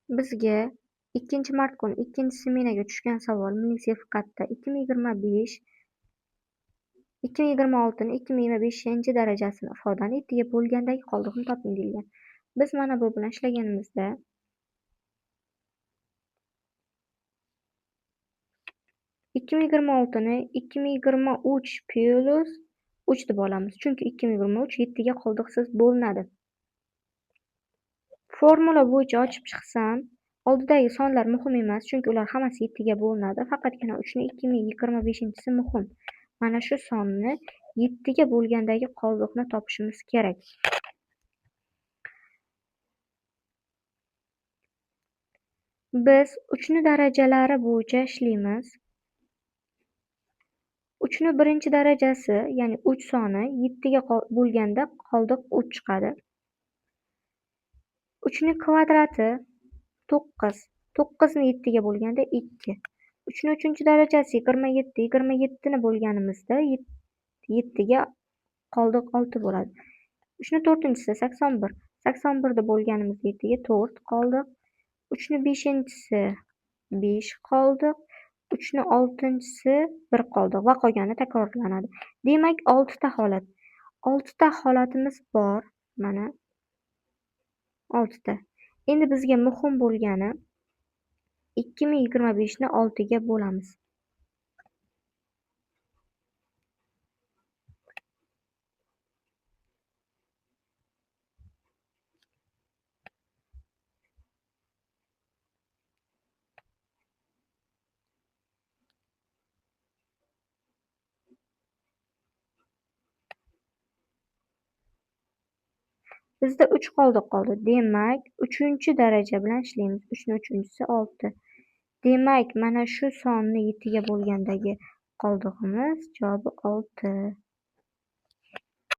Bizga 2-mart kuni ikkinchi smenaga tushgan savol milliy sertifikatda 2025 2026ni 2025-darajasini ifodani 7 ga bo'lgandagi qoldiqni toping deyilgan. Biz mana bu bilan ishlaganimizda 2026ni 2023 plus 3 deb olamiz. Chunki 2023 7 ga qoldiqsiz bo'linadi. Formula bo'yicha ochib chiqsam, oldidagi sonlar muhim emas, chunki ular hammasi 7 ga bo'linadi. Faqatgina 3 ni 2025-si muhim. Mana shu sonni 7 ga bo'lgandagi qoldiqni topishimiz kerak. Biz 3 ni darajalari bo'yicha ishlaymiz. 3 ni birinchi darajasi, ya'ni 3 soni 7 ga bo'lganda qoldiq 3 chiqadi. 3 ni kvadrati 9. 9 ni 7 ga bo'lganda 2. 3 ni uchinchi darajasi 27. 27 ni bo'lganimizda 7 ga qoldiq 6 bo'ladi. 3 ni to'rtinchisi 81. 81 ni bo'lganimizda 7 ga 4 qoldiq. 3 ni beshinchisi 5 qoldiq. 3 ni oltinchisi 1 qoldiq va qolgani takrorlanadi. Demak, 6 ta holat. 6 ta holatimiz bor. Mana 6 ta. Endi bizga muhim bo'lgani 2025 ni 6 ga bo'lamiz. Bizda 3 qoldiq qoldi. Demak, 3-daraja bilan ishlaymiz. 3 ni uchinchisi 6. Demak, mana shu sonni 7 ga bo'lgandagi qoldig'imiz javobi 6.